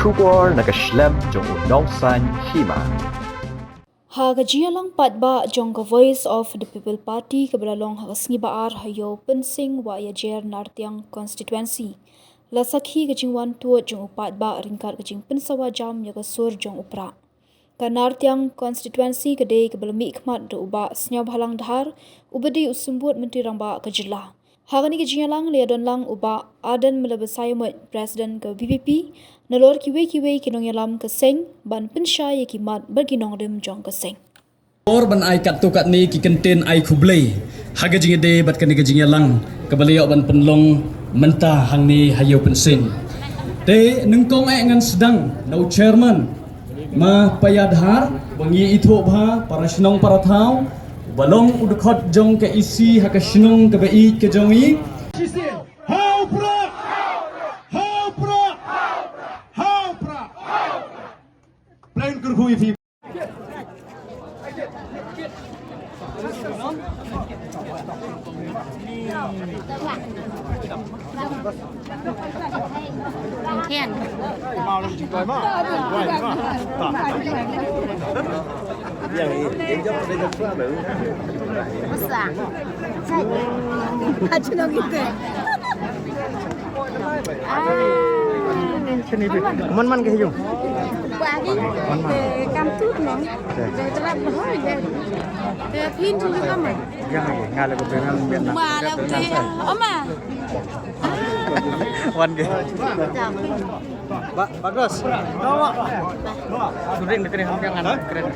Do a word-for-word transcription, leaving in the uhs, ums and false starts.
Khubor na ka shlem jong u Nongsaiñ Hima. Ha ka jingïalang paidbah jong ka Voice of the People Party kaba la long ha ka sngi ba ar ha Ïew Pynsing Wahïajer Nartiang Constituency, la sakhi ka jingwan tuid jong u paidbah ryngkat ka jingpynsawa jam ïa ka sur jong u Prah. Ka Nartiang Constituency ka dei kaba la mihkhmat da u Bah Sniawbhalang Dhar, uba dei u Symbud Myntri Rangbah ka jylla. Ha kane ka jingïalang la ïadon lang u Bah Ardent Miller Basaiawmoit, President ka V P P, nalor kiwei kiwei ki nongïalam ka seng, ban pynshai ïa ki mat bad ki nongrim jong ka seng. Por ban ai katto katne ki kyntien ai khublei ha ka jingïadei bad kane ka jingïalang kaba la ïoh ban pynlong mynta hangne ha Ïew Pynsing. Te nyngkong eh ngan sdang na u Chairman Ma Paiadhar, ba ngi ithuh bha para shnong para thaw, ba long u dkhot jong ka E C ha ka shnong kaba ïeit ka jong i. Ha u Prah! Ha u Prah! Ha u Prah! Plain kurkhu ifi. Man man ka hiu. Kam tu no. Pin tu ka man. Nga la ko pin. Ma la ko pin. Oma. Wan ke. Ba, bagus. Suring de kren, kren.